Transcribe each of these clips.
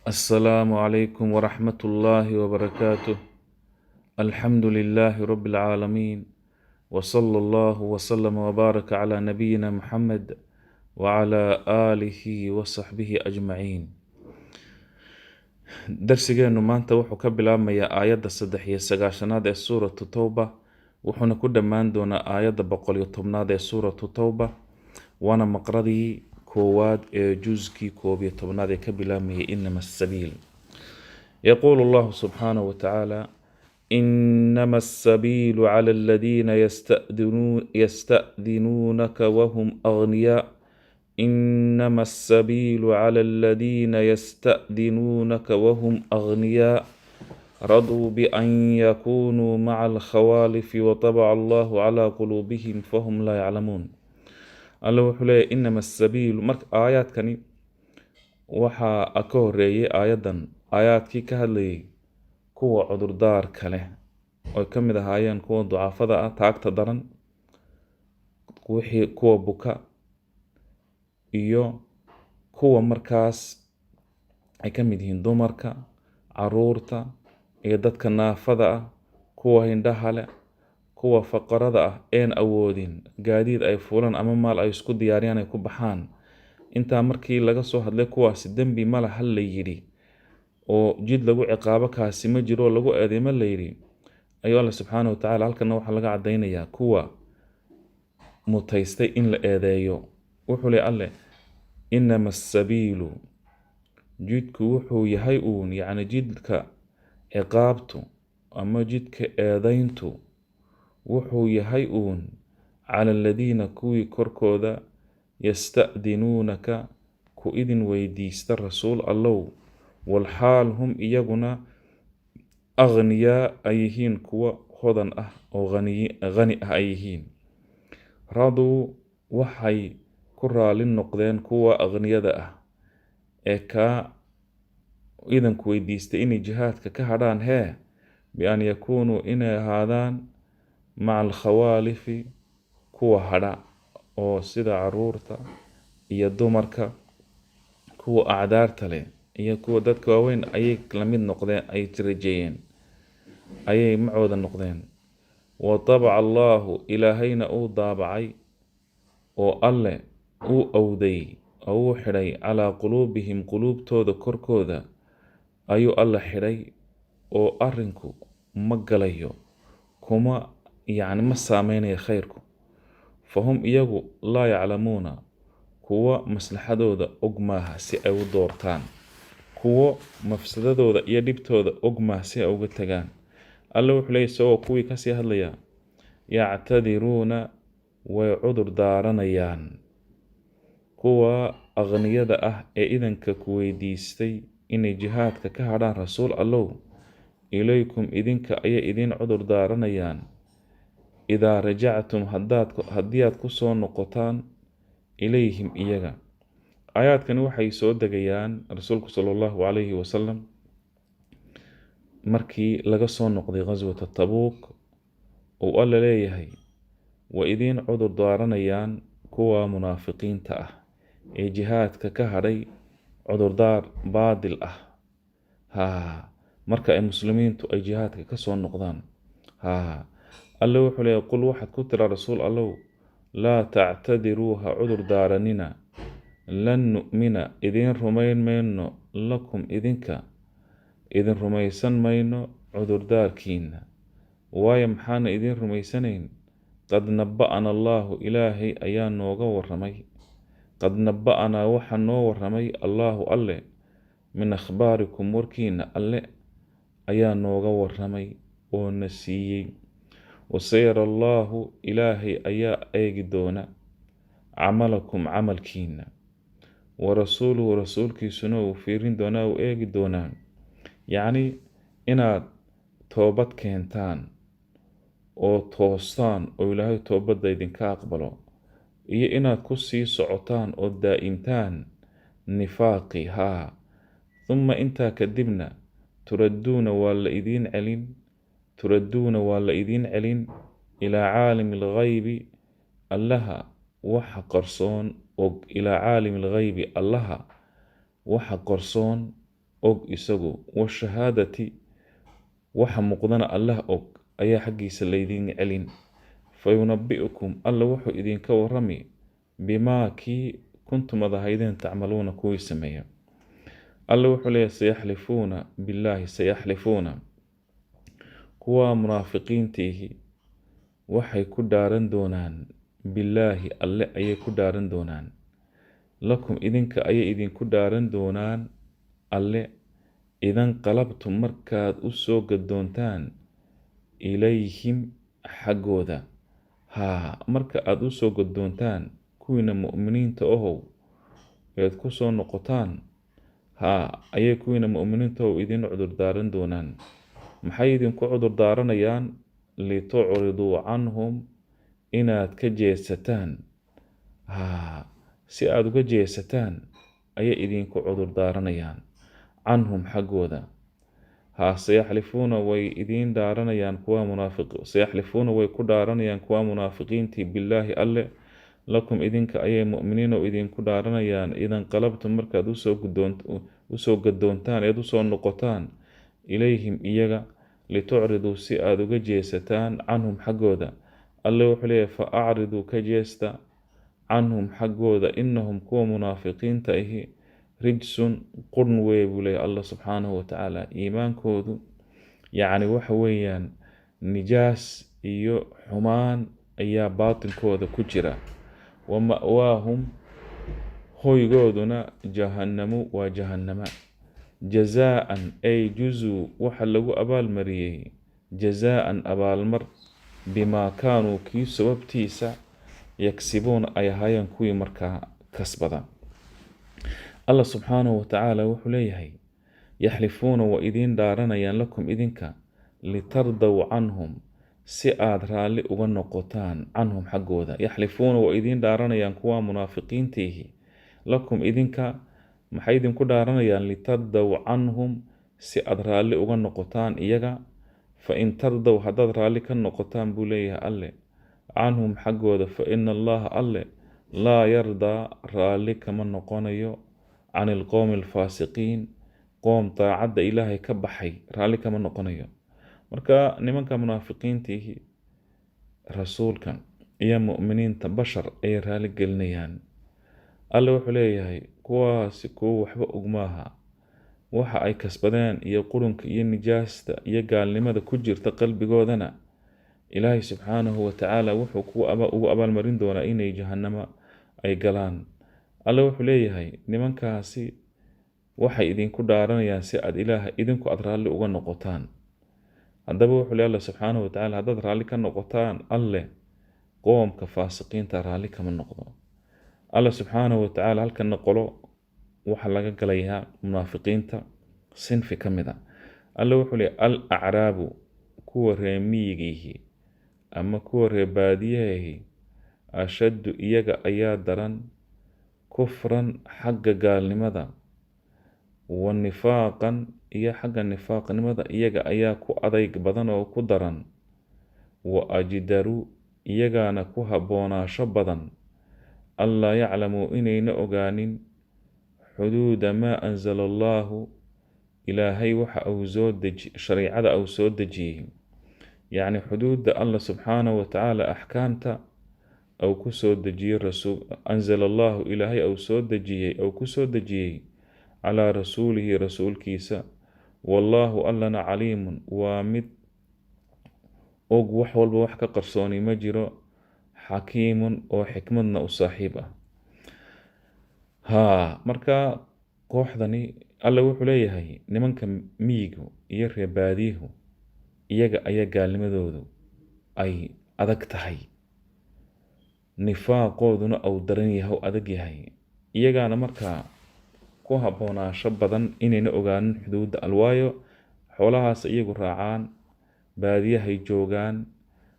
السلام عليكم ورحمة الله وبركاته. الحمد لله رب العالمين، وصلى الله وسلم وبارك على نبينا محمد وعلى آله وصحبه أجمعين. Darsigeenu maanta wuxuu ka bilaabmayaa aayadda 93aad ee Suuratu Towba, wuxuuna ku dhammaan doonaa aayadda 110aad ee Suuratu Towba, waana maqradii koowaad ee juskii 11aad ee ka bilaabmayay "إنما السبيل". يقول الله سبحانه وتعالى: إنما السبيل على الذين يستأذنونك وهم أغنياء. إنما السبيل على الذين يستأذنونك وهم أغنياء، رضوا بأن يكونوا مع الخوالف وطبع الله على قلوبهم فهم لا يعلمون. Alla wuxuu leeyahy: "إنما السبيل". Marka aayaadkani waxaa ka horeeyay aayaddan aayaadkii ka hadlayay kuwa cudurdaarka leh, oy ka mid ahaayeen kuwa ducafada ah, taagta daran, wixii kuwa buka iyo kuwa markaas ay ka mid yihiin dumarka, caruurta iyo dadka naafada ah, kuwa hindhaha leh, kuwa faqarada ah een awoodin gaadiid ay fuulaan ama maal ay isku diyaariyaan ay ku baxaan. Intaa markii laga soo hadlay, kuwaasi dembi ma laha la yidhi, oo jid lagu ciqaabo kaasi ma jiro oo lagu eedeymo la yidhi, ayuu Alla subxaana wa tacaala halkana waxaa laga caddaynayaa kuwa mutaystay in la eedeeyo. Wuxuu leey Alle: "إنما السبيل", jidku wuxuu yahay uun, yacni jidka ciqaabtu ama jidka eedeyntu wuxuu yahay uun, "على الذين", kuwii korkooda, "يستأذنونك", ku idin weydiista, Rasuul Allow, "والحال هم", iyaguna, "أغنياء" ay yihiin, kuwo hodan ah oo qani ah ay yihiin. "رضوا", waxay ku raali noqdeen kuwa aqniyada ah ee kaa idanku weydiistay inay jihaadka ka hadhaan hee, "بأن يكونوا", inay ahaadaan, "مع الخوالف", kuwa hadha oo sida caruurta iyo dumarka, kuwa acdaarta leh iyo kuwa dadka waaweyn ayay la mid noqdeen, ay rajeeyeen, ayay macooda noqdeen. "وطبع الله", Ilaahayna uu daabacay oo Alle uu awday oo uu xidhay, "على قلوبهم", quluubtooda korkooda ayuu Alle xidhay, oo arinku ma galayo, kuma yacni ma saameynayo khayrku. "فهم", iyagu, "لا يعلمون", kuwo maslaxadooda og maaha si ay u doortaan, kuwo mafsadadooda iyo dhibtooda og maaha si ay uga tagaan. Alle wuxuu leeyay, isagoo kuwii kasii hadlaya: "يعتذرون", way cudur daaranayaan kuwa aqniyada ah ee idanka ku weydiistay inay jihaadka ka hadhaan, Rasuul Allow. "إليكم", idinka ayay idiin cudur daaranayaan, "إذا رجعتم", haddii aad kusoo noqotaan, "إليهم", iyaga. Aayaadkani waxay soo degayaan Rasuulku sala Allahu calayhi wasalam markii laga soo noqday Ghaswata Tabuuk. Uu Alla leeyahay: waa idiin cudur daaranayaan kuwa munaafiqiinta ah ee jihaadka ka hadhay cudurdaar baadil ah ha marka ay muslimiintu ay jihaadka kasoo noqdaan. Ha, Alle wuxuu leeyahay: "قل", waxaad ku tiraa, Rasuul Allow, "لا تعتذروا", ha cudur daaranina, "لن نؤمن", idiin rumayn mayno, "لكم", idinka idin rumaysan mayno cudurdaarkiina. Waayo, maxaana idiin rumaysanayn? "قد نبأنا الله", Ilaahay ayaa nooga waramay. "قد نبأنا", waxaa noo waramay, "الله", Alle, "من أخباركم", warkiina Alle ayaa nooga waramay oo na siiyey. "وسيرى الله", Ilaahay ayaa eegi doona, "عملكم", camalkiina, "ورسوله", rasuulkiisuna uu fiirin doonaa, uu eegi doonaa, yacni inaad toobad keentaan oo toostaan oo Ilaahay toobadda idinka aqbalo, iyo inaad ku sii socotaan oo daa'imtaan nifaaqi haa. "ثم", intaa kadibna, "تردون", waa la idiin celin, "تردون", waa la idiin celin, "إلى عالم الغيب", Allaha waxa qarsoon og, "إلى عالم الغيب", Allaha waxa qarsoon. og isagu, washahaadati waxa muuqdana Allah og ayaa xaggiisa laydin celin. Fayunabi'ukum, Alla wuxuu idinka warami, bimaa kii kuntum ad ahaydeen, tacmaluuna kuwii sameeya. Alla wuxuu leeyahay: sayaxlifuuna billaahi, sayaxlifuuna, kuwa munaafiqiintiihi waxay ku dhaaran doonaan, billaahi, Alle ayay ku dhaaran doonaan, lakum, idinka ayay idinku dhaaran doonaan Alle, idanqalabtum, markaad u soo gadoontaan, ilayhim, xaggooda. Haa, marka aad usoo gadoontaan kuwiina mu'miniinta ahow eed ku soo noqotaan, haa, ayay kuwiina mu'miniinta ahow idin cudur daaran doonaan. Maxay idinku cudur daaranayaan? Litucriduu canhum, inaad ka jeesataan. Haa, si aada uga jeesataan ayay idinku cudur daaranayaan, canhum, xaggooda. Haa, sayaxlifuuna, way idiin dhaaranayaan kuwa munaafiq, sayaxlifuuna, way ku dhaaranayaan kuwa munaafiqiintii, billaahi, Alle, lakum, idinka ayay mu'miniin oo idinku dhaaranayaan, idanqalabtum, markaad usoo gadoontaan eed usoo noqotaan, ilayhim, iyaga, litucriduu, si aada uga jeesataan, canhum, xaggooda. Alle wuxuu leeyahay: fa acriduu, ka jeesta, canhum, xaggooda, inahum, kuwa munaafiqiinta ahi, rijsun, qurn weeye, buu leeyahay Allah subxaanahu watacaala. Iimaankoodu yacni waxa weeyaan nijaas iyo xumaan ayaa baatinkooda ku jira. Wa ma'waahum, hoygooduna, jahannamu, waa jahannama. Jazaa'an ay juzuu, waxa lagu abaalmariyey, jazaa'an, abaalmar, bimaa kaanuu, kii sababtiisa, yagsibuuna, ay ahaayeen kuwii markaa kasbada. Allah subxaanahu watacaala wuxuu leeyahay: yaxlifuuna, waa idiin dhaaranayaan, lakum, idinka, litardaw canhum, si aad raalli uga noqotaan, canhum, xaggooda. Yaxlifuuna, waa idiin dhaaranayaan kuwa munaafiqiintiihi, lakum, idinka. Maxay idinku dhaaranayaan? Litardaw canhum, si aad raalli uga noqotaan iyaga. Fa in tardaw, haddaad raalli ka noqotaan, buu leeyahay Alle, canhum, xaggooda, fa ina Allaha, Alle, laa yardaa, raalli kama noqonayo, can ilqowmi alfaasiqiin, qoom daacadda Ilaahay ka baxay raalli kama noqonayo. Marka nimanka munaafiqiintiihi rasuulka iyo mu'miniinta bashar ayay raali gelinayaan. Alle wuxuu leeyahay: kuwaasi kuwo waxba og maaha. Waxa ay kasbadeen iyo qurunka iyo nijaasta iyo gaalnimada ku jirta qalbigoodana Ilaahay subxaanahu watacaala wuxuu ugu abaalmarin doonaa inay jahannamo ay galaan. Alle wuxuu leeyahay: nimankaasi waxay idinku dhaaranayaan si aad Ilaaha idinku aad raalli uga noqotaan. Haddaba wuxuu leeyahay Alle subxaanahu watacaala: haddaad raalli ka noqotaan, Alle qoomka faasiqiinta raalli kama noqdo. Alle subxaanahu watacaala halkana qolo waxaa laga galayaa munaafiqiinta sinfi ka mid a. Alle wuxuu leeyahay: al acraabu, kuwa reer miyigiihi ama kuwa reer baadiyahihi, ashaddu, iyaga ayaa daran, kufran, xagga gaalnimada, wa nifaaqan, iyo xagga nifaaqnimada iyaga ayaa ku adayg badan oo ku daran, wa ajdaru, iyagaana ku habboonaasho badan, anlaa yaclamuu, inayna ogaanin, xuduuda maa anzala Allaahu, Ilaahay waxa uu soo deji, shariicada uu soo dejiyey, yacni xuduudda Alla subxaanahu watacaala, axkaamta uu ku soo dejiyey rasuul, anzala Allahu, Ilaahay uu soo dejiyey, uu ku soo dejiyey, calaa rasuulihi, rasuulkiisa. Wallaahu, Allana, caliimun, waa mid og wax walba, wax ka qarsooni ma jiro, xakiimun, oo xikmadna u saaxiib ah. Haa, marka kooxdani Alle wuxuu leeyahay: nimanka miyigu iyo reer baadiyuhu iyaga ayaa gaalnimadoodu ay adag tahay, nifaaqooduna uu daran yahay, u adag yahay, iyagaana markaa ku habboonaasho badan inayna ogaanin xuduudda alwaayo. Xoolahaas iyagu raacaan, baadiyahay joogaan.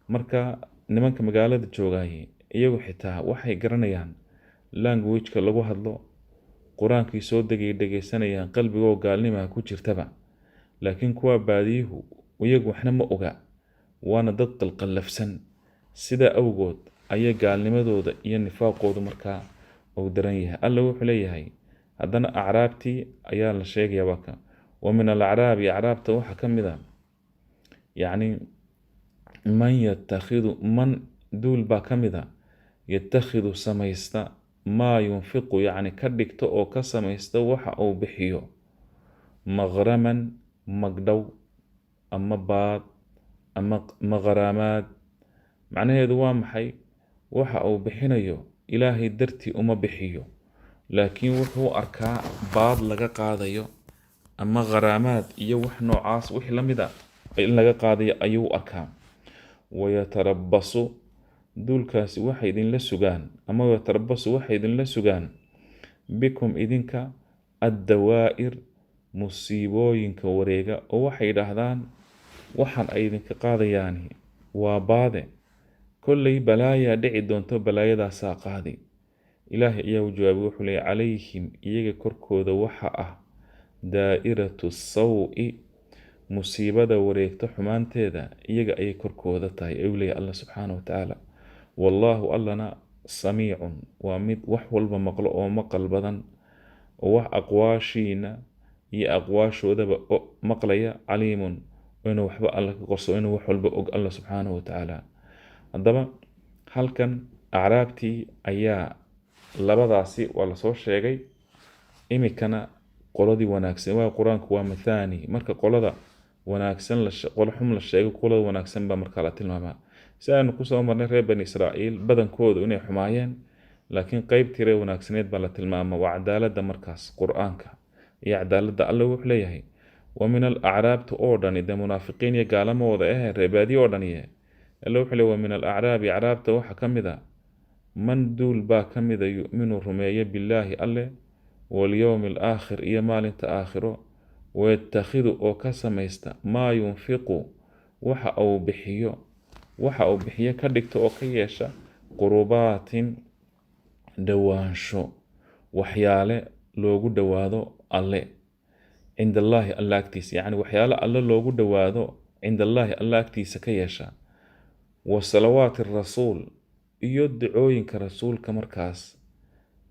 Marka nimanka magaalada joogaay iyagu xitaa waxay garanayaan languageka lagu hadlo, Qur-aankii soo degay dhegeysanayaan, qalbigoo gaalnimaha ku jirtaba. Laakiin kuwa baadiyuhu iyagu waxna ma oga, waana dad qalqallafsan. Sidaa awgood ayaa gaalnimadooda iyo nifaaqoodu markaa uu daran yahay. Alla wuxuu leeyahay haddana acraabtii ayaa la sheegaya, waa ka Wa min alacraabi, acraabta waxaa ka mid a, yacni man yatakhidu, man duul baa ka mid a, yatakhidu samaysta, maa yunfiqu, yacni ka dhigta oo ka samaysta waxa uu bixiyo, maqraman, magdhow ama baad ama maqraamaad. Macnaheedu waa maxay? Waxa uu bixinayo Ilaahay dartii uma bixiyo, laakiin wuxuu arkaa baad laga qaadayo ama kharaamaad iyo wax noocaas wixii la mid a in laga qaadayo ayuu arkaa. Wayatarabasu, duulkaasi waxay idinla sugaan, ama wayatarabasu, waxay idinla sugaan, bikum, idinka, addawaa'ir, musiibooyinka wareega, oo waxay yidhaahdaan waxaan ay idinka qaadayaani waa baade, kolley balaayaa dhici doonto, balaayadaasaa qaadi. Ilaahay ayaa u jawaabay, wuxuu leeyay: calayhim, iyaga korkooda waxa ah, daa'iratu sawi, musiibada wareegta xumaanteeda iyaga ayay korkooda tahay, ayuu leeyahy Allah subxaana wa tacaala. Wallaahu, Allana, samiicun, waa mid wax walba maqlo oo maqal badan, oo wax aqwaashiina iyo aqwaashoodaba maqlaya, caliimun, inuu waxba Alla ka qorso, inuu wax walba og Alla subxaanahu wa tacaala. Haddaba halkan acraabtii ayaa labadaasi waa lasoo sheegay. Imikana qoladii wanaagsan waa Qur-aanku waa mathaani. Marka qolada wanaagsan qolo xum la sheego, qolada wanaagsan baa markaa la tilmaamaa. Si aynu kusoo marnay reer Bani Israa'iil badankoodu inay xumaayeen, laakiin qeybtii reer wanaagsaneed baa la tilmaama. Waa cadaaladda markaas Qur-aanka iyo cadaaladda Alle. Wuxuu leeyahay: wa min al acraabta oo dhani dee munaafiqiin iyo gaalama wada ahe, reebaadiyo oo dhaniye. Alle wuxuu leeyahy: wa min alacraabi, acraabta waxaa ka mid a, man duul baa ka mida, yu'minu, rumeeya, billaahi, Alle, walyowmi alaakhir, iyo maalinta aakhiro, wayatakhidu, oo ka samaysta, maa yunfiqu, waxa uu bixiyo, waxa uu bixiyo ka dhigta oo ka yeesha, qurubaatin, dhowaansho, waxyaale loogu dhowaado Alle, cinda Allaahi, Alle agtiisa, yacni waxyaale Alle loogu dhowaado, cinda Allaahi, Alle agtiisa ka yeesha, wa salawaati rasuul, iyo ducooyinka rasuulka markaas.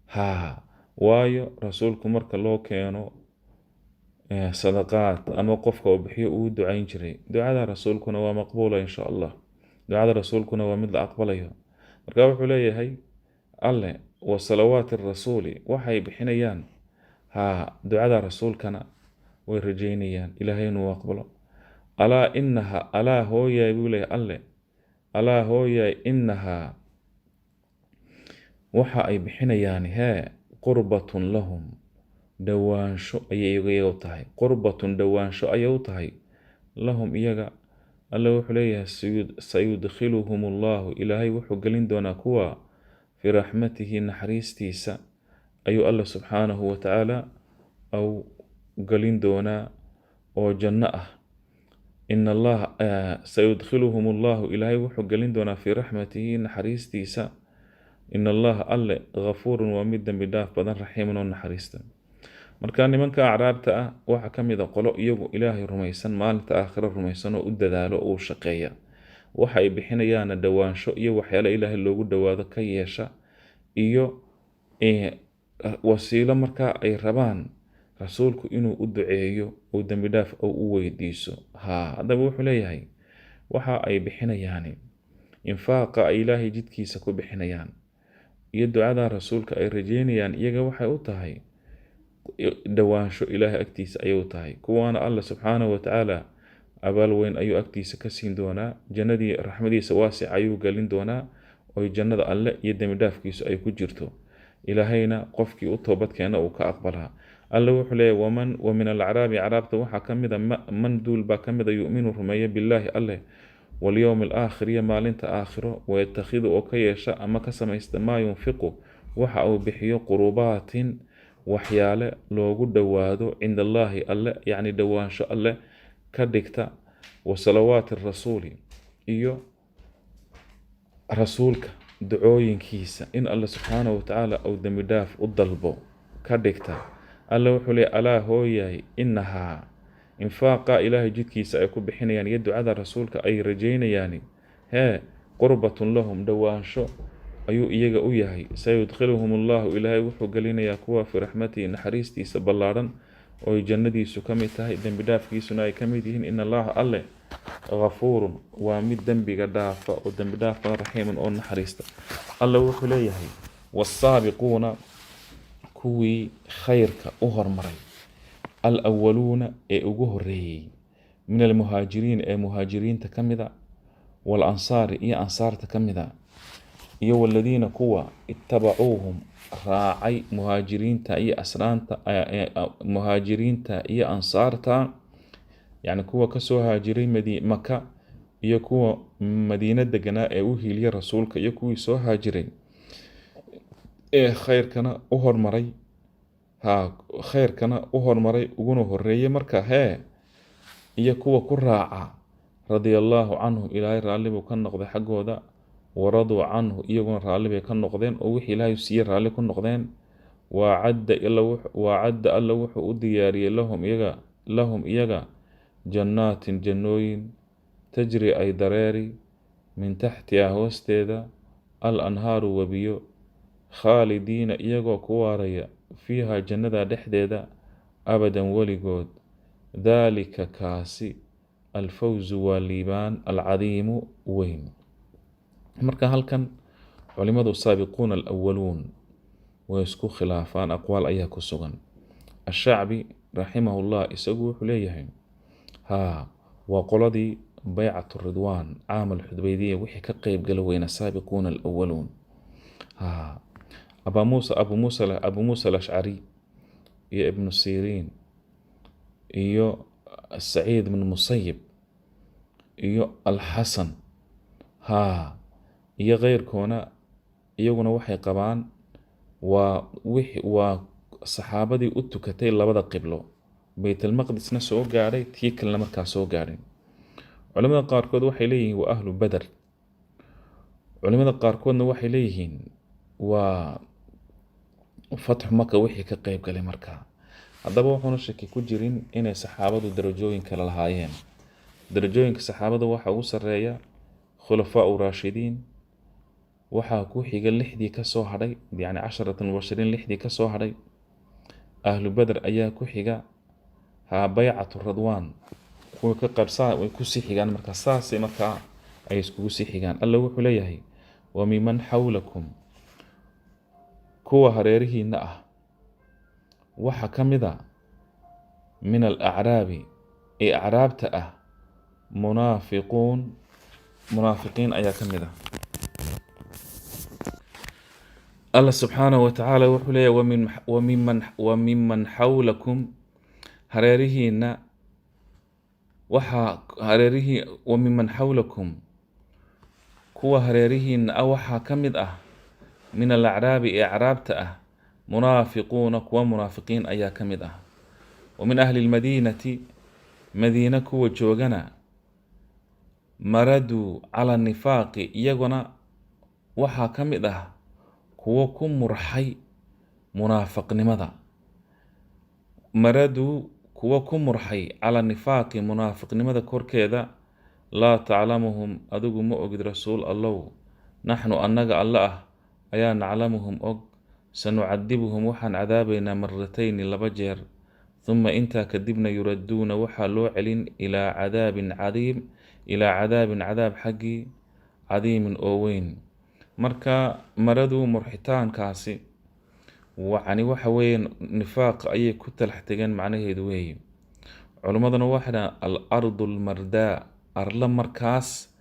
Haa, waayo rasuulku marka loo keeno sadaqaad ama qofka uu bixiyo, uu ducayn jiray. Ducada rasuulkuna waa maqbuula insha Allah, ducada rasuulkuna waa mid la aqbalayo. Marka wuxuu leeyahay Alle: wa salawaati rasuuli, waxay bixinayaan, haa, ducada rasuulkana way rajeynayaan Ilaahay inuu aqbalo. Alaa inaha, alaa hooyaay buu leeyahay Alle, alaa hooyaay, inahaa, waxa ay bixinayaan hee, qurbatun lahum, dhowaansho ayay iyaga u tahay, qurbatun, dhowaansho ayay u tahay, lahum, iyaga. Alle wuxuu leeyahay: sayudkhiluhum Allahu, Ilaahay wuxuu gelin doonaa kuwa, fii raxmatihi, naxariistiisa ayuu Alle subxaanahu wa tacaala au gelin doonaa oo janno ah. In Allaha, sayudkhiluhum Allahu, Ilaahay wuxuu gelin doonaa, fii raxmatihi, naxariistiisa. In Allaha, Alle, ghafuurun, waa mid dembi dhaaf badan, raxiimun, oo naxariista. Marka nimanka acraabta ah waxaa ka mid a qolo iyagu Ilaahay rumaysan, maalinta aakhiro rumaysan, oo u dadaalo oo u shaqeeya. Waxa ay bixinayaana dhowaansho iyo waxyaale Ilaahay loogu dhowaado ka yeesha, iyo wasiilo markaa ay rabaan rasuulku inuu u duceeyo oo dembi dhaaf oo u weydiiso. Haa, haddaba wuxuu leeyahay: waxa ay bixinayaani, infaaqa ay Ilaahay jidkiisa ku bixinayaan iyo ducada rasuulka ay rajeynayaan, iyaga waxay u tahay dhowaansho Ilaahay agtiisa ayay u tahay. Kuwaana Alla subxaanahu wa tacaala abaal weyn ayuu agtiisa ka siin doonaa, jannadii raxmadiisa waasic ayuu gelin doonaa, oy jannada Alle iyo dembi dhaafkiisu ay ku jirto. Ilaahayna qofkii u toobad keena uu ka aqbalaa. Alle wuxuu leeyahy: waman, wa min alacraabi, acraabta waxaa ka mid a, man duul baa ka mid a, yu'minu, rumeeya, billaahi, Alleh, walyowmi alaakhir, iyo maalinta aakhiro, wayatakhidu, oo ka yeesha ama ka samaysta, maa yunfiqu, waxa uu bixiyo, qurubaatin, waxyaale loogu dhowaado, cinda Allaahi, Alle, yacni dhowaansho Alle ka dhigta, wa salawaati rasuuli, iyo rasuulka ducooyinkiisa in Alle subxaanahu watacaala uu dembi dhaaf u dalbo ka dhigta. Alle wuxuu leeyahy: alaa hooyahay, inahaa, infaaqa Ilaahay jidkiisa ay ku bixinayaan iyo ducada rasuulka ay rajeynayaan hee, qurbatun lahum, dhowaansho ayuu iyaga u yahay. Sayudkhiluhum Allahu, Ilaahay wuxuu gelinayaa kuwa, fi raxmatihi, naxariistiisa ballaadhan. Oy jannadiisu ka mid tahay, dembi dhaafkiisuna ay ka mid yihiin. In Allaha Alle ghafuurun waa mid dembiga dhaafa oo dembi dhaaf badan, raxiimun oo naxariista. Alle wuxuu leeyahay: "Waasaabiquuna, kuwii khayrka u hormaray, alawaluuna, ee ugu horeeyey, min almuhaajiriin, ee muhaajiriinta ka mida, waalansaari, iyo ansaarta ka mida, iyo waladiina, kuwa, ittabacuuhum, raacay muhaajiriinta iyo asraanta, muhaajiriinta iyo ansaarta, yacni kuwa kasoo haajiray Maka iyo kuwa Madiine deganaa ee u hiiliyay Rasuulka iyo kuwii soo haajiray ee khayrkana u hormaray, ha khayrkana u hormaray uguna horeeyay marka hee, iyo kuwa ku raaca, radia Allaahu canhum, Ilaahay raalli buu ka noqday xaggooda, waraduu canhu, iyaguna raalli bay ka noqdeen oo wixii Ilaahay siiyey raalli ku noqdeen. Wacadda, Alla wuxuu u diyaariyey, lahum iyaga, jannaatin, jannooyin, tajri, ay dareeri, min taxtiha, hoosteeda, al anhaaru, webiyo, khaalidiina, iyagoo ku waaraya, fiiha, jannada dhexdeeda, abadan, weligood. Daalika, kaasi, alfawzu, waa liibaan, alcadiimu, weyn." Marka halkan culimadu saabiquuna alawaluun way isku khilaafaan, aqwaal ayaa ku sugan. Ashacbi raximahullah isagu wuxuu leeyahay haa, waa qoladii baycatu ridwaan, caam alxudbaydiya, wixii ka qeyb gala weyna saabiquuna alawaluun. Ha Abaa Muusa, Abu Muusa Alashcari iyo Ibnu Siriin iyo Saciid ibnu Musayib iyo Alxasan ha iyo keyrkoona, iyaguna waxay qabaan waa saxaabadii u tukatay labada qiblo, Baytalmaqdisna soo gaadhay, tii kalena markaa soo gaadhay. Culimada qaarkood waxay leeyihiin waa ahlu Beder. Culimada qaarkoodna waxay leeyihiin waa fatxu Maka wixii ka qeyb galay. Markaa haddaba wuxuuna shaki ku jirin inay saxaabadu darajooyin kale lahaayeen. Darajooyinka saxaabada waxaa ugu sarreeya khulafaa raashidiin, waxaa ku xiga lixdii ka soo hadhay, yacni casharatu mubashiriin lixdii ka soo hadhay, ahlu Beder ayaa ku xiga, ha baycatu radwaan kuwa ka qaybsaa way kusii xigaan. Markaa saasay markaa ay iskugu sii xigaan. Alla wuxuu leeyahay: "Wa miman xawlakum, kuwa hareerihiina ah waxaa ka mid a, min alacraabi, ee acraabta ah, munaafiquun, munaafiqiin ayaa ka mid ah." Allah subxaanahu watacaala wuxuu leeyahay: Wamiman xawlakum, hareerihiina waxaa hareerihii, wamiman xawlakum, kuwa hareerihiina ah waxaa ka mid ah, min alacraabi, ee acraabta ah, munaafiquuna, kuwa munaafiqiin ayaa ka mid ah. Wa min ahli lmadiinati, madiine kuwa joogana, maraduu cala nifaaqi, iyaguna waxaa ka mid ah kuwo ku murxay munaafaqnimada. Maraduu, kuwo ku murxay, cala nifaaqi, munaafiqnimada korkeeda. Laa taclamuhum, adigu ma ogid, Rasuul Allow, naxnu, annaga Alle ah ayaa, naclamuhum, og. Sanucadibuhum, waxaan cadaabaynaa, maratayni, laba jeer, huma, intaa kadibna, yuradduuna, waxaa loo celin, ilaa cadaabin cadiim, ilaa cadaabin, cadaab xaggii, cadiimin, oo weyn. Marka maradu murxitaankaasi wacni waxa weeye nifaaq ayay ku talax tegeen macnaheedu weeye. Culimmaduna waxay dhahaan al ardu almardaa, arla markaas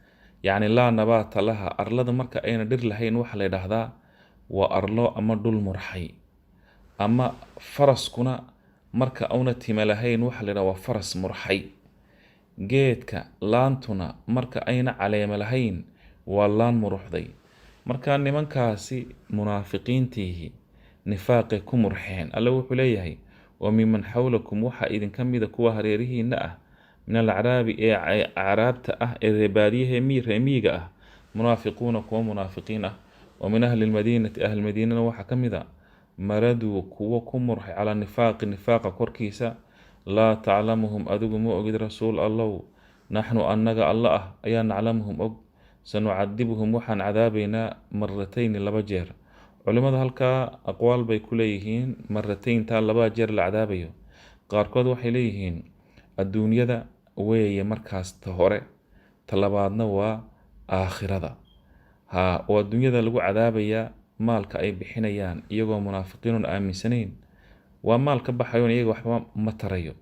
yacni laa nabaata laha, arlada marka ayna dhir lahayn waxaa la yidhaahdaa waa arlo ama dhul murxay. Ama faraskuna marka auna time lahayn waxaa la yidhaha waa faras murxay. Geedka laantuna marka ayna caleemo lahayn waa laan muruxday. Marka nimankaasi munaafiqiintiihi nifaaqay ku murxeen. Alle wuxuu leeyahay: "Wa miman xawlakum, waxaa idinka mida kuwa hareerihiina ah, min alacraabi, ee acraabta ah, ee reebaadiyaha reemiyiga ah, munaafiquuna, kuwa munaafiqiin ah. Wa min ahli lmadiinati, ahli madiinana waxaa ka mid a, maraduu, kuwo ku murxay, calaa nifaaqi, nifaaqa korkiisa. Laa taclamuhum, adigu ma ogid, Rasuul Allow, naxnu, annaga Alla ah ayaa, naclamuhum, og. Sanucadibuhum, waxaan cadaabaynaa, maratayni, laba jeer." Culimmadu halkaa aqwaal bay ku leeyihiin maratayntaa labada jeer la cadaabayo. Qaarkood waxay leeyihiin adduunyada weeye markaas ta hore, ta labaadna waa aakhirada. Ha, oo adduunyada lagu cadaabayaa maalka ay bixinayaan iyagoo munaafiqiin oon aaminsanayn, waa maal ka baxayoon iyaga waxba ma tarayo,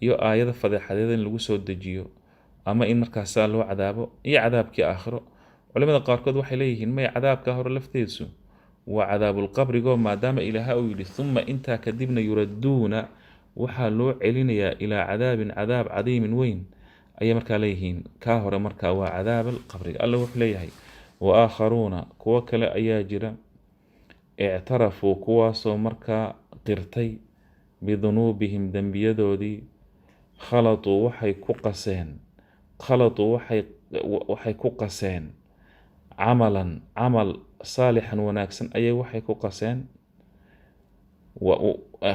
iyo aayado fadeexadeed in lagu soo dejiyo ama in markaas saa loo cadaabo, iyo cadaabkii aakhiro. Culimada qaarkood waxay leeyihiin may, cadaabka hore lafteedu waa cadaabulqabrigo, maadaama Ilaaha uu yidhi thumma intaa kadibna yuradduuna waxaa loo celinayaa ilaa cadaabin cadaab cadiimin weyn, ayay markaa leeyihiin kaa hore markaa waa cadaabal qabriga. Alla wuxuu leeyahay wa aakharuuna, kuwo kale ayaa jira, ictarafuu, kuwaasoo markaa qirtay, bidunuubihim, dembiyadoodii, khalatuu waxay ku qaseen, khalatuu waxay ku qaseen, camalan camal, saalixan wanaagsan ayay waxay ku qaseen,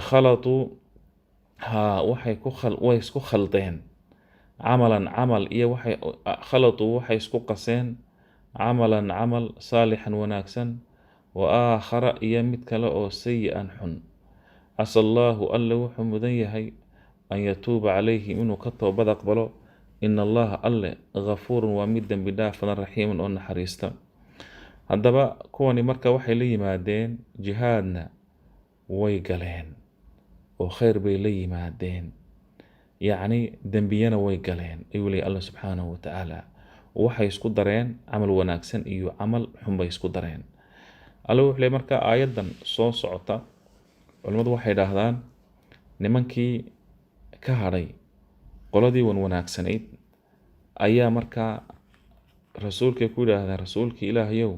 khalatuu haa waxay ku way isku khaldeen, camalan camal iyo waxay khalatuu waxay isku qaseen, camalan camal, saalixan wanaagsan, wa aakhara iyo mid kale oo sayi-an xun. Casa allaahu, Alle wuxuu mudan yahay, an yatuuba calayhim, inuu ka toobad aqbalo. Ina Allaha Alle ghafuurun, waa mid dembi dhaaf badan, raxiimun, oo naxariista. Haddaba kuwani marka waxay la yimaadeen jihaadna way galeen oo khayr bay la yimaadeen, yacni dembiyana way galeen, ayuu leeyahy Alla subxaanahu watacaala. Waxay isku dareen camal wanaagsan iyo camal xun bay isku dareen. Alla wuxuu leeyahy marka aayaddan soo socota, culimmadu waxay idhaahdaan nimankii ka hadhay qoladii wan wanaagsanayd ayaa markaa rasuulkay ku yidhaahdeen, rasuulkii Ilaahayow,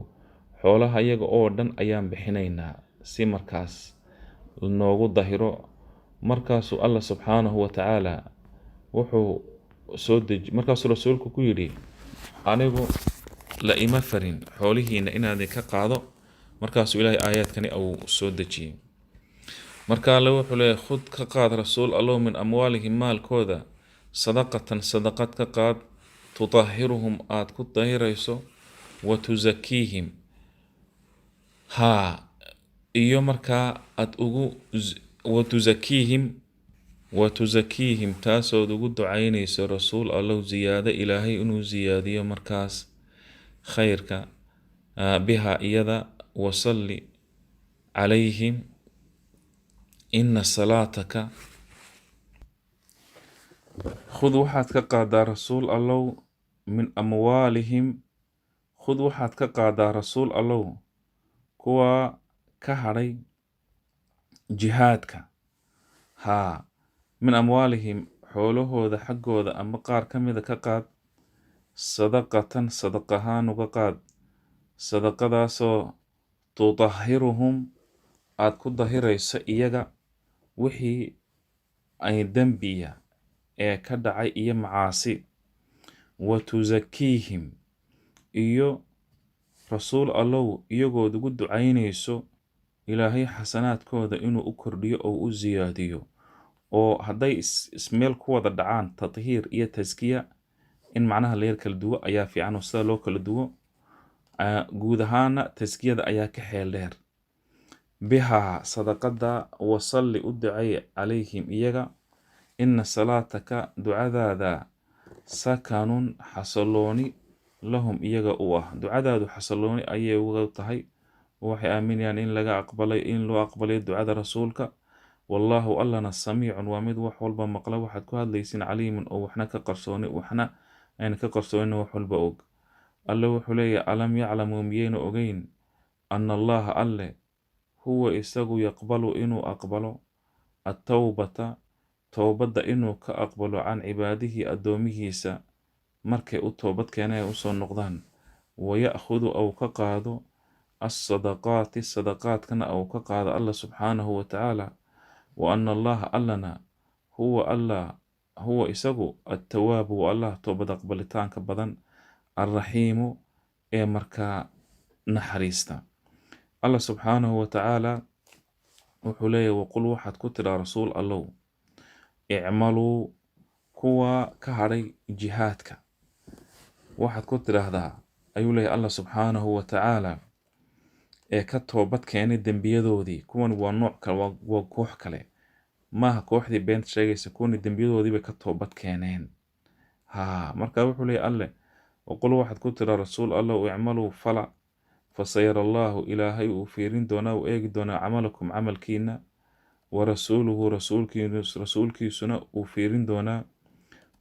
xoolaha iyaga oo dhan ayaan bixinaynaa si markaas noogu dahiro. Markaasuu Alla subxaanahu watacaala wuxuu soo deji, markaasuu rasuulku ku yidhi, anigu la ima farin xoolihiina inaad ka qaado. Markaasuu Ilaahay aayaadkani uu soo dejiyey. Marka Alle wuxuu leeyahy, khud, ka qaad, rasuul Allow, min amwaalihim, maalkooda, sadaqatan, sadaqad ka qaad, tutahiruhum, aad ku dahirayso, wa tusakiihim, haa iyo markaa aad ugu wa tusakiihim, wa tusakiihim, taasood ugu ducaynayso, rasuul Allow, ziyaado Ilaahay inuu ziyaadiyo markaas khayrka, biha iyada, wasalli calayhim ina salaataka. Khud, waxaad ka qaadaa, rasuul Allow, min amwaalihim, khud, waxaad ka qaadaa, rasuul Allow, kuwa ka hadhay jihaadka, haa, min amwaalihim, xoolahooda xaggooda ama qaar ka mida ka qaad, sadaqatan, sadaq ahaan uga qaad, sadaqadaasoo tutahiruhum, aad ku dahirayso iyaga wixii ay dembiya ee ka dhacay iyo macaasi, wa tusakiihim, iyo rasuul Allow iyagood ugu ducaynayso Ilaahay xasanaadkooda inuu u kordhiyo oo u siyaadiyo. Oo hadday ismeel ku wada dhacaan tathiir iyo taskiya, in macnaha la yar kala duwo ayaa fiican, oo sida loo kala duwo guud ahaana taskiyada ayaa ka xeel dheer. Bihaa, sadaqada, wasalli, u ducay, calayhim, iyaga, ina salaataka, ducadaada, sakanun, xasalooni, lahum, iyaga u ah. Ducadaadu xasalooni ayay uga tahay, waxay aaminayaan in laga aqbalay, in loo aqbalay ducada rasuulka. Wallaahu Allana samiicun, waa mid wax walba maqla waxaad ku hadlaysin, caliimun, oo waxna ka qarsooni, waxna ayna ka qarsoonin, wax walba og. Alle wuxuu leeyahay, alam yaclamuu, miyayna ogeyn, ana Allaha Alle huwa isagu yaqbalu, inuu aqbalo, attawbata, towbadda inuu ka aqbalo, can cibaadihi, addoomihiisa markay u toobad keeneen usoo noqdaan, waya'khudu, au ka qaado, assadaqaati, sadaqaadkana au ka qaado Alla subxaanahu watacaala, wa ana Allaha Allana huwa Allah huwa isagu attawaabu, waa Allah toobad aqbalitaanka badan, alraxiimu, ee markaa naxariista. Allah subxaanahu watacaala wuxuu leeyahay, waqul, waxaad ku tidhaa, rasuul Allow, icmaluu, kuwa ka hadhay jihaadka waxaad ku tidhaahdaa, ayuu leeyahay Allah subxaanahu watacaala, ee ka toobad keenay dembiyadoodii. Kuwan waa nooc kale, waa koox kale. Maaha kooxdii beenta sheegaysa, kuwani dembiyadoodii bay ka toobad keeneen. Ha, marka wuxuu leeyahy Alle: "Waqul", waxaad ku tiraa, Rasuul Allow, "icmaluu", fala, "fasayara Allaahu", Ilaahay uu fiirin doonaa, uu eegi doonaa, "camalakum", camalkiina, "wa rasuuluhu", rasuulkiisuna uu fiirin doonaa,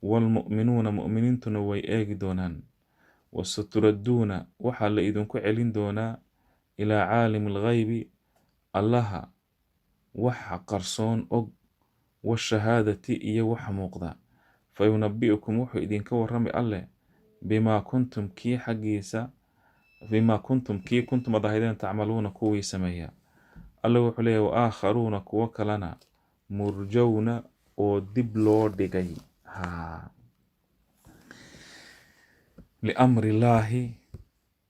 "waalmu'minuuna", mu'miniintuna way eegi doonaan. "Wasaturadduuna", waxaa la idinku celin doonaa, "ilaa caalimi alghaybi", Allaha waxa qarsoon og, "washahaadati", iyo waxa muuqda, "fayunabi'ukum", wuxuu idinka warrami Alleh, "bimaa kuntum", kii xaggiisa, "bimaa kuntum", kii, "kuntum", ad ahaydeen, "tacmaluuna", kuwii sameeya. Alle wuxuu leeyahy: "Wa aakharuuna", kuwo kalena, "murjawna", oo dib loo dhigay, ha, "liamrillaahi",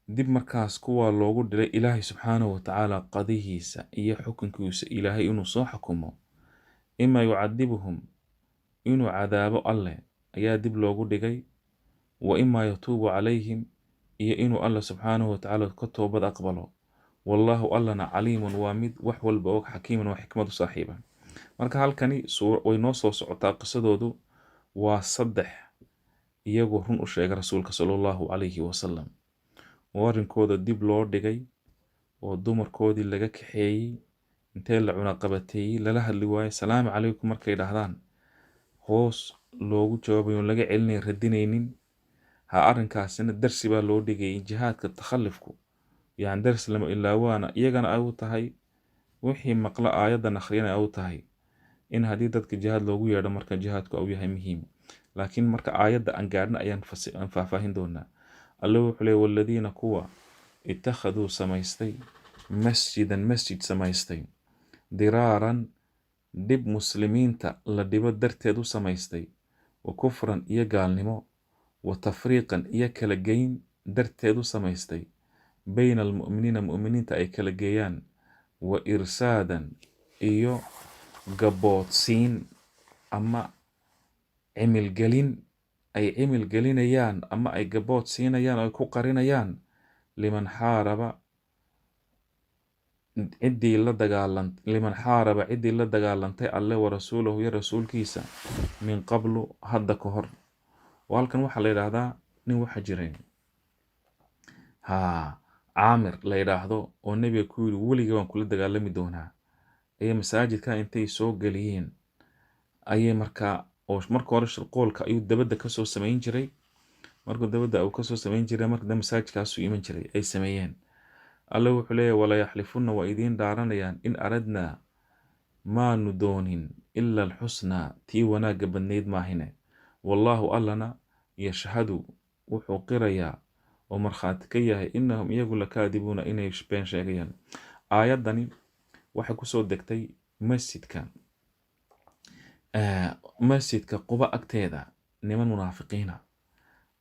dib markaas kuwaa loogu dhilay Ilaahay subxaanahu watacaala qadihiisa iyo xukunkiisa, Ilaahay inuu soo xukumo, "ima yucadibuhum", inuu cadaabo Alleh ayaa dib loogu dhigay, "wa imaa yatuubu calayhim", iyo inuu Alle subxaanahu watacaala ka toobad aqbalo. "Wallaahu", Allana, "caliimun", waa mid wax walba og, "xakiiman", waa xikmad u saaxiiba. Marka halkani way noo soo socotaa qisadoodu. Waa saddex iyagoo run u sheegay Rasuulka sala Allahu calayhi wasalam, oo arrinkooda dib loo dhigay, oo dumarkoodii laga kaxeeyey, intee la cunaqabateeyey, lala hadli waayo. "Salaamu calaykum" markay dhahdaan, hoos loogu jawaabayo, laga celinay, radinaynin. Ha, arrinkaasina darsi baa loo dhigayay jihaadka takhalifku, yani darsi lama ilaawaana iyagana ay u tahay, wixii maqla aayaddan akhriyana ay u tahay, in haddii dadka jihaad loogu yeedho, marka jihaadku uu yahay muhiim. Laakiin marka aayadda aan gaadhna ayaan aan faahfaahin doonaa. Alle wuxuu leeyay: "Waladiina", kuwa, "ittakhaduu", samaystay, "masjidan", masjid samaystay, "diraaran", dhib muslimiinta la dhibo darteed u samaystay, "wa kufran", iyo gaalnimo, "wa tafriiqan", iyo kala geyn darteed u samaystay, "bayna almu'miniina", mu'miniinta ay kala geeyaan, "wa irsaadan", iyo gaboodsiin ama cimilgelin ay cimilgelinayaan ama ay gabood siinayaan oo ay ku qarinayaan, "liman xaaraba", ciddii la dagaalan, "liman xaaraba", ciddii la dagaalantay Alle, "wa rasuulahu", iyo rasuulkiisa, "min qablu", hadda ka hor. Oo halkan waxaa la yidhaahdaa nin waxa jiray, ha, Caamir la yidhaahdo, oo Nebiga ku yidhi: "Weliga waan kula dagaalami doonaa." Ayay masaajidka intay soo geliyeen ayay markaa, oo marka hore shirqoolka ayuu dabadda kasoo samayn jiray. Markuu dabadda uu kasoo samayn jiray, marka dambe masaajidkaasuu iman jiray ay sameeyeen. Alle wuxuu leeyahy: "Wala yaxlifunna", waa idiin dhaaranayaan, "in aradnaa", maanu doonin, "ila alxusnaa", tii wanaagga badnayd maahine. "Wallaahu", Allana, "yashhadu", wuxuu qirayaa oo markhaati ka yahay, "innahum", iyagu, "lakaadibuuna", inay been sheegayaan. Aayaddani waxay kusoo degtay masjidka Quba agteeda. Niman munaafiqiina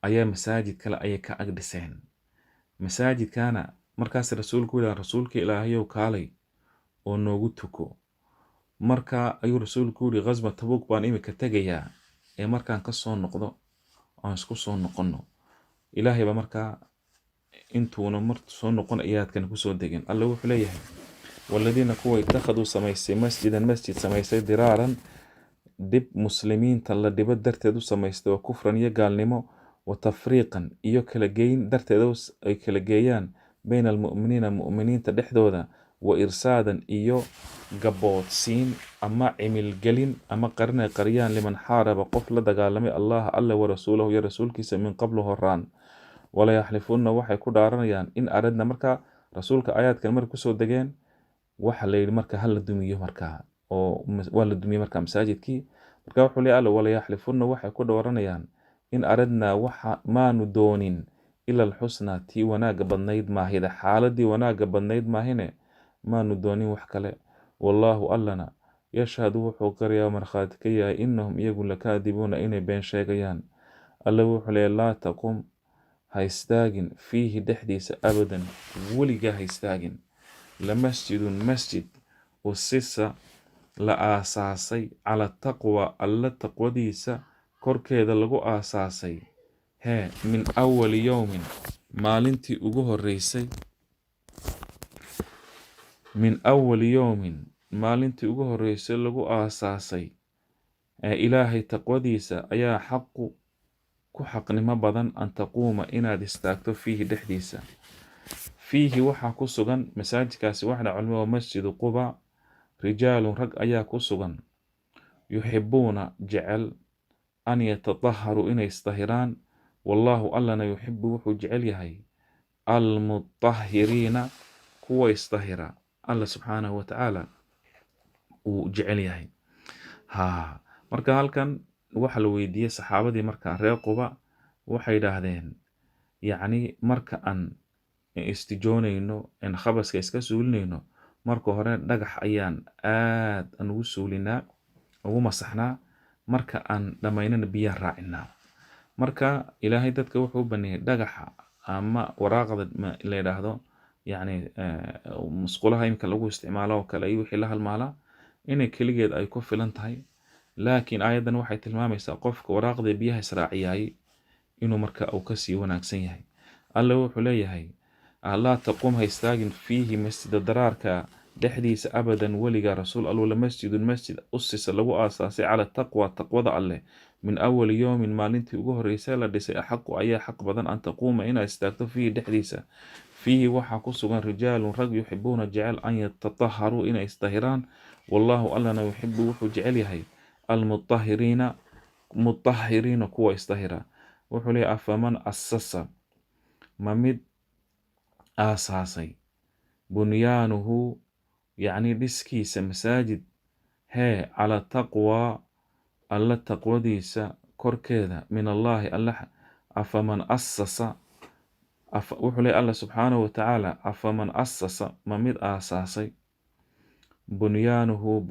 ayaa masaajid kale ayay ka ag dhiseen. Masaajidkana markaas Rasuulku yidhaha: "Rasuulka Ilaahayow, kaalay oo noogu tuko." Marka ayuu Rasuulku yidhi: "Khaswa Tabuuk baan imika tegayaa, ee markaan ka soo noqdo aan isku soo noqonno." Ilaahay baa markaa intuuna mar soo noqon ayaadkan kusoo degeen. Alle wuxuu leeyahay: "Waladiina", kuwa, "ittakhaduu", samaystay, "masjidan", masjid samaystay, "diraaran", dhib muslimiinta la dhibo darteed u samaystay, wa kufran, iyo gaalnimo, wa tafriiqan, iyo kala geyn darteed ay kala geeyaan, bayna almu'miniina, mu'miniinta dhexdooda, wa irsaadan, iyo gaboodsiin ama cimilgelin ama qarin ay qariyaan, "liman xaaraba", qof la dagaalamay, "Allaha", Alle, "wa rasuulahu", iyo rasuulkiisa, "min qablu", horaan, "wala yaxlifunna", waxay ku dhaaranayaan, "in aradna". Marka Rasuulka aayaadkan markay kusoo degeen, waxa la yidhi marka hala dumiyo markaa, oo waa la dumiyey marka masaajidkii. Marka wuxuu leeyahay Alle: "Wala yaxlifunna", waxay ku dhaaranayaan, "in aradnaa", waxa maanu doonin, "ila alxusnaa", tii wanaagga badnayd maahida, xaaladii wanaagga badnayd maahine, maanu doonin wax kale. "Wallaahu", Allana, "yashhadu", wuxuu qirayaa, markhaati ka yahay, "innahum", iyagu, "lakaadibuuna", inay been sheegayaan. Alle wuxuu leeyahay: "Laa taqum", ha istaagin, "fiihi", dhexdiisa, "abadan", weligaa ha istaagin. "Lamasjidun", masjid, "usisa", la aasaasay, "cala taqwa", Alla taqwadiisa korkeeda lagu aasaasay, hee, "min awali yowmin", maalintii ugu horeysay, "min awali yowmin". Maalintii ugu horeysay lagu aasaasay ee Ilaahay taqwadiisa ayaa xaqu ku xaqnimo badan an taquuma inaad istaagto fiihi dhexdiisa. Fiihi waxaa ku sugan masaajidkaasi, waxna culimo, waa Masjidu Quba. Rijaalun, rag ayaa ku sugan, yuxibuuna, jecel, an yatataharuu, inay isdahiraan. Wallaahu, Allana, yuxibu, wuxuu jecel yahay, almutahiriina, kuwa isdahira Alla subxaanahu watacaala uu jecel yahay. Ha, marka halkan waxa la weydiiyey saxaabadii marka reer Quba, waxay yidhaahdeen, yacni, marka aan istijoonayno en khabaska iska suulinayno, marka hore dhagax ayaan aad aan ugu suulinaa, ugu masaxnaa, marka aan dhammaynana biyaan raacinaa. Marka Ilaahay dadka wuxuu baneeyey dhagaxa ama waraaqda la yidhaahdo, yacni, musqulaha imika lagu isticmaalo oo kale iyo wixii la halmaalaa, inay keligeed ay ku filan tahay. Laakiin aayaddan waxay tilmaamaysaa qofka waraaqda biyaha israaciyay inuu marka uu kasii wanaagsan yahay. Alle wuxuu leeyahay: laa taqum, ha istaagin, fiihi, masjida daraarka dhexdiisa, abadan, weliga Rasuul Allow. La masjidun, masjid, usisa, lagu aasaasay, cala taqwa, taqwada Alleh, min awali yowmin, maalintii ugu horeysay la dhisay, axaqu, ayaa xaq badan, an taquuma, inaad istaagto, fiihi dhexdiisa. Fiihi waxaa ku sugan rijaalun, rag, yuxibuuna, jecel, an yatataharuu, inay isdahiraan. Wallaahu, Allana, yuxibu, wuxuu jecel yahay, almutahiriina, mutahiriina, kuwa isdahira. Wuxuu leeyahay: afaman asasa, ma mid aasaasay, bunyaanuhu, yacni dhiskiisa masaajid hee, calaa taqwa, Alla taqwadiisa korkeeda, min Allaahi, Alla. Afaman asasa, wuxuu leeyahy Alla subxaanahu watacaala: afaman asasa, ma mid aasaasay, bunyaanuhu,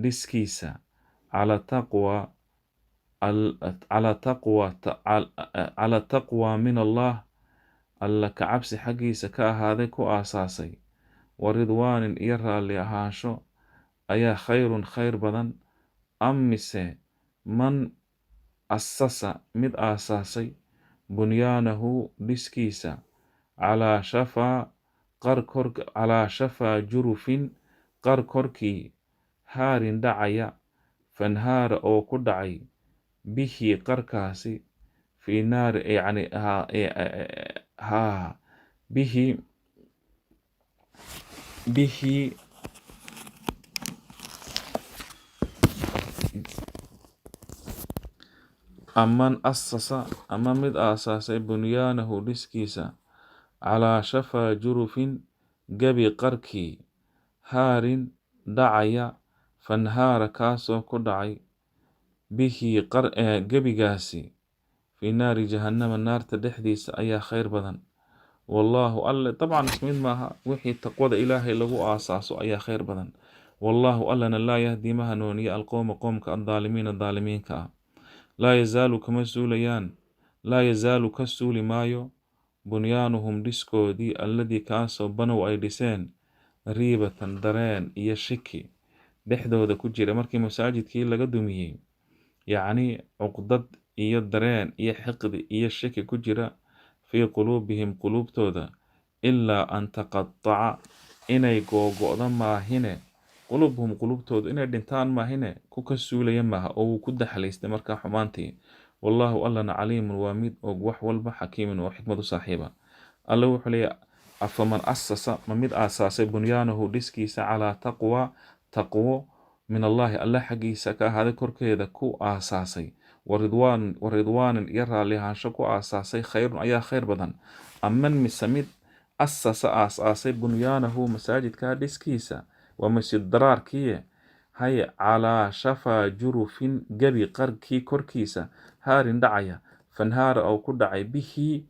dhiskiisa, calaa taqwa, calaa taqwa, calaa taqwa min Allah, Alla ka cabsi xaggiisa ka ahaaday ku aasaasay, wa ridwaanin, iyo raalli ahaansho, ayaa khayrun, khayr badan, am mise man asasa, mid aasaasay, bunyaanahu, dhiskiisa, calaa shafaa qar kor, calaa shafaa jurufin, qar korkii, haarin, dhacaya, fanhaara, oo ku dhacay, bihi, qarkaasi, fi naari, yacni ha bihi aman asasa, ama mid aasaasay, bunyaanahu, dhiskiisa, calaa shafaa jurufin, gabi qarkii, haarin, dhacaya, fanhaara, kaasoo ku dhacay, bihi, gebigaasi, fi naari jahannama, naarta dhexdiisa, ayaa khayr badan? Wallaahu, Alle, dabcan isku mid maaha. Wixii taqwada Ilaahay lagu aasaaso ayaa khayr badan. Wallaahu, Allana, laa yahdi, ma hanuuniya, alqowma, qoomka, addaalimiina, daalimiinka ah. Laa yazaalu, kama suulayaan, laa yazaalu, ka suuli maayo, bunyaanuhum, dhiskoodii, alladii, kaasoo, banow, ay dhiseen, riibatan, dareen iyo shiki dhexdooda ku jira. Markii masaajidkii laga dumiyey, yacni, cuqdad iyo dareen iyo xiqdi iyo shiki ku jira, fii quluubihim, quluubtooda, ilaa an taqataca, inay googo'do maahine, quluubuhum, quluubtooda inay dhintaan maahine, ku ka suulaya maaha oo wuu ku daxalaystay markaa xumaantii. Wallaahu, Allana, caliimun, waa mid og wax walba, xakiimun, oo xikmad u saaxiiba. Alle wuxuu leeyahay: afaman asasa, ma mid aasaasay, bunyaanahu, dhiskiisa, calaa taqwa, taqwo, min Allaahi, Alle xaggiisa ka ahaaday korkeeda ku aasaasay, waridwaan, waridwaanin, iyo raalli ahaansho ku aasaasay, khayrun, ayaa khayr badan, aman, mise mid, asasa, aas-aasay, bunyaanahu, masaajidka dhiskiisa, waa masjid daraarkiye haye, calaa shafaa jurufin, gebi qarkii korkiisa, haarin, dhacaya, fanhaara, oo ku dhacay, bihi,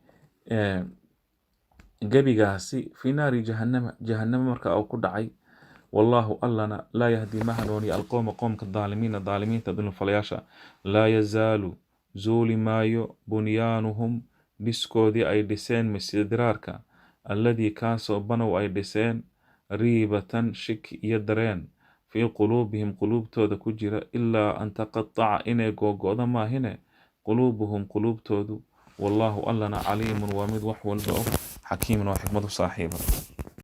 gebigaasi, fi naari jahannama, jahannama marka uu ku dhacay. Wallaahu, Allana, laa yahdi, ma hanuuniya, alqowma, qoomka, daalimiina, daalimiinta, dulmifalayaasha. Laa yazaalu, zuuli maayo, bunyaanuhum, dhiskoodii ay dhiseen masjid diraarka, alladii, kaasoo, banow, ay dhiseen, riibatan, shiki iyo dareen, fii quluubihim, quluubtooda ku jira, ilaa an taqataca, inay googo'do maahine, quluubuhum, quluubtoodu. Wallaahu, Allana, caliimun, waa mid wax walba og, xakiimun, oo xikmad u saaxiiba.